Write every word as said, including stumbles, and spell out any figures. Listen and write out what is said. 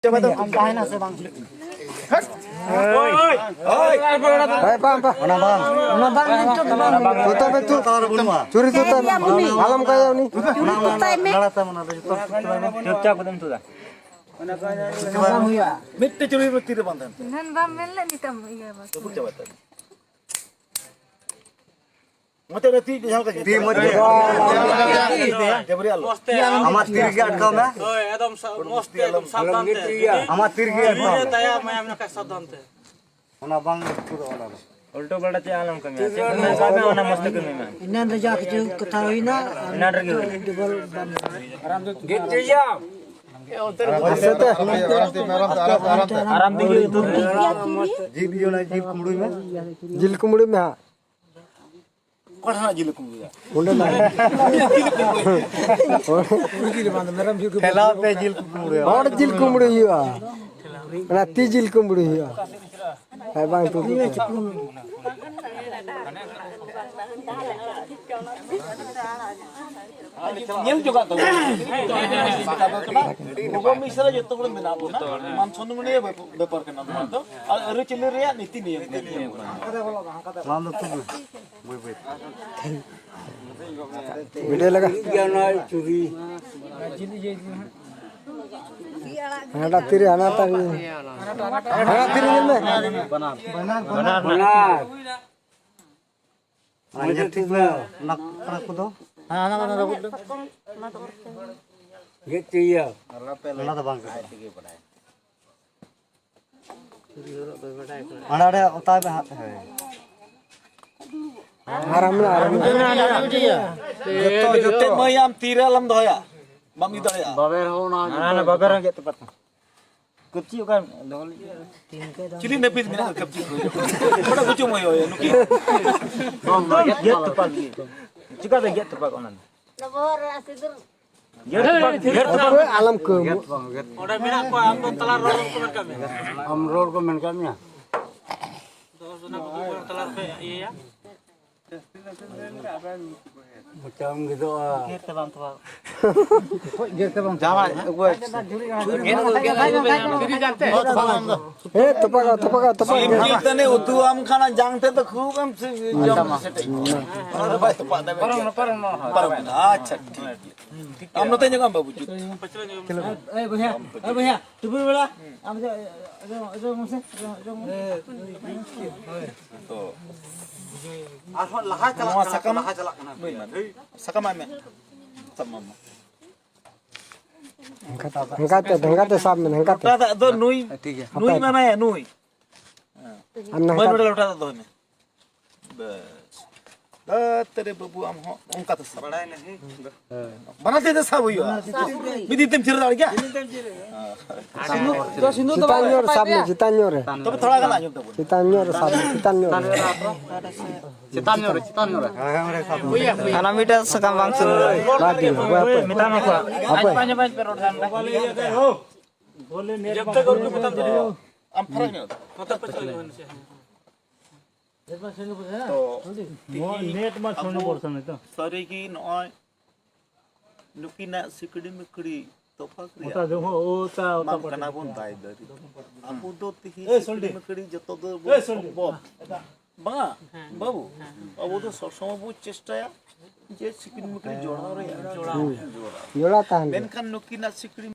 ᱟᱢ ᱛᱟᱦᱮᱱᱟ ᱥᱮ ᱵᱟᱝ? ᱦᱳᱭ, ᱵᱟᱝ, ᱵᱟᱝ᱾ ᱚᱱᱟ ᱵᱟᱝ᱾ ᱚᱱᱟ ᱵᱟᱝ ᱱᱤᱛᱚᱜ ᱫᱚ ᱵᱟᱝ ᱦᱩᱭᱩᱜᱼᱟ᱾ ᱛᱚ ᱛᱚᱵᱮ ᱛᱩ, ᱪᱩᱨᱤ ᱛᱩ ᱛᱟᱢ᱾ ᱟᱞᱚᱢ ᱠᱟᱭᱟ ᱩᱱᱤ᱾ ᱪᱩᱨᱤ ᱛᱩ ᱛᱟᱭ ᱢᱮ᱾ ᱪᱩᱯᱪᱟᱯ ᱠᱟᱛᱮᱢ ᱛᱩᱫᱟ᱾ ᱵᱟᱝ ᱦᱩᱭᱩᱜᱼᱟ᱾ ᱢᱤᱫᱴᱮᱡ ᱪᱩᱨᱤ ᱛᱤ ᱨᱮ ᱵᱟᱝ ᱛᱟᱦᱮᱱ᱾ ᱮᱱᱟᱱ ᱵᱟᱢ ᱢᱮᱱ ᱞᱮᱫ ᱱᱤᱛᱚᱜ ᱤᱭᱟᱹ ᱵᱟᱝ᱾ ᱨᱟᱹᱯᱩᱫ ᱪᱟᱵᱟᱭ ᱛᱟᱢ᱾ ᱢᱚᱪᱟ ᱨᱮ ᱛᱤ ᱡᱟᱦᱟᱸ ᱞᱮᱠᱟ ᱛᱤ ᱢᱚᱪᱟ ᱨᱮ᱾ ᱡᱟᱵᱨᱤ ᱟᱞᱚ᱾ ᱟᱢᱟᱜ ᱛᱤ ᱨᱮᱜᱮ ᱟᱴᱠᱟᱣ ᱢᱮ᱾ ᱦᱳᱭ, ᱮᱠᱫᱚᱢ ᱥᱟ-, ᱢᱚᱡᱽ ᱛᱮ, ᱮᱠᱫᱚᱢ ᱥᱟᱵᱫᱷᱟᱱ ᱛᱮ᱾ ᱟᱢᱟᱜ ᱛᱤ ᱨᱮᱜᱮ ᱟᱴᱠᱟᱣ ᱢᱮ᱾ ᱫᱟᱭᱟ ᱢᱟᱭᱟᱢ ᱞᱮᱠᱟ ᱥᱟᱵᱫᱷᱟᱱ ᱛᱮ᱾ ᱚᱱᱟ ᱵᱟᱝ ᱨᱟᱹᱯᱩᱫᱚᱜᱼᱟ ᱚᱱᱟ ᱫᱚ᱾ ᱩᱞᱴᱟᱹ ᱯᱟᱞᱴᱟ ᱪᱮᱫ ᱟᱞᱚᱢ ᱠᱟᱹᱢᱤᱭᱟ᱾ ᱪᱮᱫ ᱠᱟᱹᱢᱤ ᱠᱟᱜ ᱢᱮ, ᱚᱱᱟ ᱢᱚᱡᱽ ᱛᱮ ᱠᱟᱹᱢᱤ ᱢᱮ᱾ ᱮᱱᱟᱱ ᱨᱮ ᱡᱟ ᱠᱤᱪᱷᱩ ᱠᱟᱛᱷᱟ ᱦᱩᱭᱱᱟ, ᱟᱨ ᱮᱱᱟᱱ ᱨᱮᱜᱮ ᱦᱩᱭᱱᱟ᱾ ᱰᱚᱵᱚᱞ ᱵᱟᱝ ᱦᱩᱭᱱᱟ᱾ ᱟᱨᱟᱢ ᱛᱮᱜᱮ ᱩᱛᱩ᱾ ᱡᱤᱞ ᱤᱭᱟᱹ ᱚᱱᱟ ᱡᱤᱞ ᱠᱩᱢᱲᱩᱭ ᱢᱮ᱾ ᱡᱤᱞ ᱠᱩᱢᱲᱩᱭ ᱢᱮ ᱦᱟᱸᱜ᱾ ᱚᱠᱟ ᱴᱷᱮᱱᱟᱜ ᱡᱤᱞ ᱠᱩᱢᱲᱩᱭᱟ? ᱚᱸᱰᱮ ᱱᱟᱜ᱾ ᱴᱷᱮᱞᱟᱣ ᱛᱮ ᱡᱤᱞ ᱠᱩᱢᱲᱩᱭᱟ᱾ ᱦᱚᱲ ᱡᱤᱞ ᱠᱩᱢᱲᱩᱭ ᱦᱩᱭᱩᱜᱼᱟ᱾ ᱚᱱᱟ ᱛᱤ ᱡᱤᱞ ᱠᱩᱢᱲᱩᱭ ᱦᱩᱭᱩᱜᱼᱟ᱾ ᱦᱮᱸ, ᱵᱟᱝ ᱛᱩᱫᱩᱜ ᱠᱟᱱᱟ᱾ ᱧᱮᱞ ᱡᱚᱜᱟᱜ ᱛᱟᱵᱚᱱ᱾ ᱜᱚᱜᱚ ᱢᱤᱥᱨᱟ ᱡᱚᱛᱚ ᱦᱚᱲ ᱢᱮᱱᱟᱜ ᱵᱚᱱᱟ᱾ ᱢᱟᱱ ᱥᱚᱱᱢᱟᱱᱤᱭᱟᱹ ᱵᱮᱯᱟᱨ ᱠᱟᱱᱟ ᱱᱚᱣᱟ ᱫᱚ᱾ ᱟᱨ ᱟᱹᱨᱤᱪᱟᱹᱞᱤ ᱨᱮᱭᱟᱜ ᱱᱤᱛᱤ ᱱᱤᱭᱚᱢ ᱠᱟᱱᱟ᱾ ᱵᱟᱝ ᱫᱚ ᱛᱩᱫ ᱢᱮ᱾ ᱵᱟᱹᱭ ᱵᱟᱹᱭ ᱛᱮ᱾ ᱵᱷᱤᱰᱤᱭᱳ ᱞᱟᱜᱟ᱾ ᱦᱟᱱᱟᱴᱟᱜ ᱛᱤᱨᱮ, ᱦᱟᱱᱟᱴᱟᱜ᱾ ᱦᱟᱱᱟ ᱛᱤᱨᱮ ᱧᱮᱞ ᱢᱮ᱾ ᱵᱟᱱᱟᱨ᱾ ᱟᱨ ᱧᱮᱞ ᱴᱷᱤᱠ ᱢᱮ, ᱚᱱᱟ ᱠᱟᱱᱟ ᱠᱚᱫᱚ᱾ ᱦᱮᱸ, ᱚᱱᱟ ᱠᱚᱫᱚ ᱨᱟᱹᱯᱩᱫ ᱫᱚ᱾ ᱜᱮᱫ ᱪᱚᱭᱭᱟ᱾ ᱚᱱᱟ ᱫᱚ ᱵᱟᱝ ᱠᱟᱱᱟ᱾ ᱚᱱᱟ ᱨᱮ ᱚᱛᱟ ᱢᱮ ᱦᱟᱸᱜ, ᱦᱳᱭ᱾ ᱟᱨ ᱟᱢ ᱞᱟ, ᱟᱨ ᱟᱢ ᱞᱟ᱾ ᱡᱚᱛᱚ, ᱡᱚᱛᱚ ᱢᱟᱹᱭ ᱟᱢ ᱛᱤᱨᱮ ᱟᱞᱚᱢ ᱫᱚᱦᱚᱭᱟ, ᱵᱟᱢ ᱤᱫᱤ ᱫᱟᱲᱮᱭᱟᱜᱼᱟ᱾ ᱵᱟᱵᱮᱨ ᱦᱚᱸ ᱚᱱᱟ ᱦᱟᱱᱟ ᱵᱟᱵᱮᱨ ᱦᱚᱸ ᱜᱮᱫ ᱛᱚᱯᱟᱜ ᱛᱟᱢ᱾ ᱠᱟᱹᱯᱪᱤ ᱚᱠᱟ ᱫᱚᱦᱚ ᱞᱟᱹᱜᱤᱫ? ᱪᱤᱞᱤ ᱱᱟᱹᱯᱤᱛ ᱢᱮᱱᱟᱜᱼᱟ ᱠᱟᱹᱯᱪᱤ ᱠᱚ? ᱚᱠᱟ ᱵᱩᱡᱩᱜ ᱢᱟᱭ ᱦᱳᱭ, ᱱᱩᱠᱤ᱾ ᱜᱮᱫ ᱛᱚᱯᱟᱜ ᱞᱟᱹᱜᱤᱫ᱾ ᱪᱤᱠᱟᱹᱛᱮ ᱜᱮᱫ ᱛᱚᱯᱟᱜ ᱚᱱᱟ ᱫᱚ? ᱜᱮᱫ ᱛᱚᱯᱟᱜ, ᱜᱮᱫ ᱛᱚᱯᱟᱜ᱾ ᱟᱞᱚᱢ ᱠᱟᱹᱢ᱾ ᱚᱸᱰᱮ ᱢᱮᱱᱟᱜ ᱠᱚᱣᱟ, ᱟᱢ ᱫᱚ ᱛᱟᱞᱟ ᱨᱚᱲ ᱠᱚ ᱢᱮᱱ ᱠᱟᱜ ᱢᱮᱭᱟ᱾ ᱟᱢ ᱨᱚᱲ ᱠᱚ ᱢᱮᱱ ᱠᱟᱜ ᱢᱮᱭᱟ᱾ ᱫᱚᱥ ᱡᱚᱱᱟ ᱠᱚ ᱫᱩᱲᱩᱵ ᱠᱟᱱᱟ ᱛᱟᱞᱟ ᱨᱮᱯᱮ ᱤᱭᱟᱹᱭᱟ᱾ ᱢᱚᱪᱟᱢ ᱜᱮᱫᱚᱜᱼᱟ᱾ ᱜᱮᱨ ᱛᱮ ᱵᱟᱝ ᱛᱚᱯᱟᱜ᱾ ᱡᱟᱦᱟᱸ ᱩᱱᱠᱩ ᱦᱮᱸ, ᱛᱚᱯᱟᱜᱟ, ᱛᱚᱯᱟᱜᱟ, ᱛᱚᱯᱟᱜᱟ᱾ ᱥᱤᱢ ᱡᱤᱞ ᱛᱟᱹᱱᱤᱡ ᱩᱛᱩ ᱟᱢ ᱠᱷᱟᱱ ᱡᱟᱝ ᱛᱮᱫ ᱫᱚ ᱠᱷᱩᱵ ᱮᱢ ᱥᱤ- ᱡᱚᱢ ᱥᱮᱴᱮᱡ ᱠᱚᱣᱟ᱾ ᱚᱱᱟ ᱫᱚ ᱵᱟᱭ ᱛᱚᱯᱟᱜ ᱫᱟᱲᱮᱭᱟᱜᱼᱟ᱾ ᱯᱟᱨᱚᱢ ᱮᱱᱟ᱾ ᱟᱪᱪᱷᱟ, ᱴᱷᱤᱠ ᱜᱮᱭᱟ᱾ ᱟᱢ ᱱᱚᱛᱮ ᱧᱚᱜ ᱟᱢ ᱵᱟᱹᱵᱩ, ᱡᱩᱛ᱾ ᱮᱭ ᱵᱚᱭᱦᱟ, ᱮᱭ ᱵᱚᱭᱦᱟ, ᱴᱩᱯᱩᱨ ᱵᱮᱲᱟ᱾ ᱟᱢ ᱡᱚ-, ᱡᱚ-, ᱡᱚ-, ᱢᱟᱥᱮ, ᱡᱚ-, ᱡᱚ-, ᱢᱟᱥᱮ᱾ ᱛᱚ, ᱟᱨᱦᱚᱸ ᱞᱟᱦᱟ ᱪᱟᱞᱟᱜ ᱱᱚᱣᱟ ᱠᱟᱱᱟ, ᱥᱟᱠᱟᱢ ᱞᱟᱦᱟ ᱪᱟᱞᱟᱜ ᱠᱟᱱᱟ᱾ ᱱᱩᱭ ᱢᱮ᱾ ᱥᱟᱠᱟᱢ ᱟᱭ ᱢᱮ᱾ ᱥᱟᱠᱟᱢ ᱟᱭ ᱢᱮ᱾ ᱰᱷᱮᱝᱜᱟᱛᱮ, ᱰᱷᱮᱝᱜᱟᱛᱮ ᱥᱟᱵ ᱢᱮ, ᱰᱷᱮᱝᱜᱟᱛᱮ᱾ ᱚᱠᱟ ᱫᱟᱜ ᱫᱚ ᱱᱩᱭ, ᱴᱷᱤᱠ ᱜᱮᱭᱟ᱾ ᱱᱩᱭ ᱢᱟᱱᱟᱭᱟ, ᱱᱩᱭ᱾ ᱟᱨ ᱢᱟᱹᱭ, ᱱᱚᱝᱠᱟ ᱱᱚᱰᱮ ᱞᱚᱴᱟ ᱫᱟᱜ ᱫᱚᱦᱚᱭ ᱢᱮ᱾ ᱵᱮᱥ᱾ ᱫᱟᱹᱛ ᱨᱮ ᱵᱟᱹᱵᱩ, ᱟᱢ ᱦᱚᱸ ᱚᱱᱠᱟ ᱛᱮ ᱥᱟᱵ᱾ ᱵᱟᱱᱟᱨ ᱛᱤ ᱛᱮ ᱥᱟᱵ ᱦᱩᱭᱩᱜᱼᱟ᱾ ᱢᱤᱫ ᱛᱤ ᱛᱮᱢ ᱛᱷᱤᱨ ᱫᱟᱲᱮᱭᱟᱜ ᱜᱮᱭᱟ? ᱥᱤᱸᱫᱩᱨ ᱫᱚ, ᱥᱤᱸᱫᱩᱨ ᱫᱚ ᱪᱮᱛᱟᱱ ᱵᱟᱝ ᱧᱚᱜ ᱨᱮ ᱥᱟᱵ ᱢᱮ, ᱪᱮᱛᱟᱱ ᱧᱚᱜ ᱨᱮ᱾ ᱛᱚᱵᱮ ᱛᱷᱚᱲᱟ ᱜᱟᱱ ᱟᱸᱡᱚᱢ ᱛᱟᱵᱚᱱ᱾ ᱪᱮᱛᱟᱱ ᱧᱚᱜ ᱨᱮ ᱥᱟᱵ ᱢᱮ, ᱪᱮᱛᱟᱱ ᱧᱚᱜ ᱨᱮ᱾ ᱪᱮᱛᱟᱱ ᱧᱚᱜ ᱨᱮ, ᱪᱮᱛᱟᱱ ᱧᱚᱜ ᱨᱮ᱾ ᱦᱟᱱᱟ ᱢᱤᱫᱴᱟᱝ ᱥᱟᱠᱟᱢ ᱵᱟᱝ ᱥᱩᱨᱩᱜᱼᱟ᱾ ᱵᱟᱫ ᱫᱤᱱ, ᱦᱟᱯᱳᱭ, ᱦᱟᱯᱳᱭ᱾ ᱦᱟᱯᱳᱭ᱾ ᱟᱢ ᱯᱷᱟᱨᱟᱠ ᱧᱚᱜ᱾ ᱛᱚ, ᱱᱚᱣᱟ ᱱᱮᱴ ᱢᱟ ᱪᱷᱚ ᱱᱚᱢᱵᱚᱨ ᱠᱟᱱᱟ ᱛᱚ᱾ ᱥᱟᱹᱨᱤᱜᱮ ᱱᱚᱜᱼᱚᱭ ᱱᱩᱠᱤᱱᱟᱜ ᱥᱤᱠᱲᱤ ᱢᱤᱠᱲᱤ ᱛᱚᱯᱷᱟᱛ ᱚᱴᱟ ᱨᱮᱭᱟᱜ ᱡᱚᱦᱚ ᱚᱴᱟ ᱚᱴᱟ ᱢᱟᱱ ᱯᱟᱴᱟ᱾ ᱠᱟᱱᱟ ᱵᱚᱱ ᱫᱟᱭ ᱫᱟᱨᱤ᱾ ᱟᱵᱚ ᱫᱚ ᱛᱤᱦᱤᱧ ᱮ, ᱥᱤᱠᱲᱤ ᱥᱚᱞᱰᱤ᱾ ᱢᱤᱠᱲᱤ ᱡᱚᱛᱚ ᱫᱚ ᱮ, ᱥᱚᱞᱰᱤ᱾ ᱥᱚᱢᱵᱷᱚᱵ ᱵᱟᱝ, ᱵᱟᱹᱵᱩ, ᱟᱵᱚ ᱫᱚ ᱥᱚᱵ ᱥᱚᱢᱚᱭ ᱵᱚ ᱪᱮᱥᱴᱟᱭᱟ ᱡᱮ ᱥᱤᱠᱲᱤ ᱢᱤᱠᱲᱤ ᱡᱚᱲᱟᱣ ᱨᱮᱭᱟᱜ᱾ ᱡᱚᱲᱟᱣ᱾ ᱡᱚᱲᱟ ᱛᱟᱦᱮᱱ ᱜᱮ᱾ ᱢᱮᱱᱠᱷᱟᱱ ᱱᱩᱠᱤᱱᱟᱜ ᱥᱤᱠᱲᱤ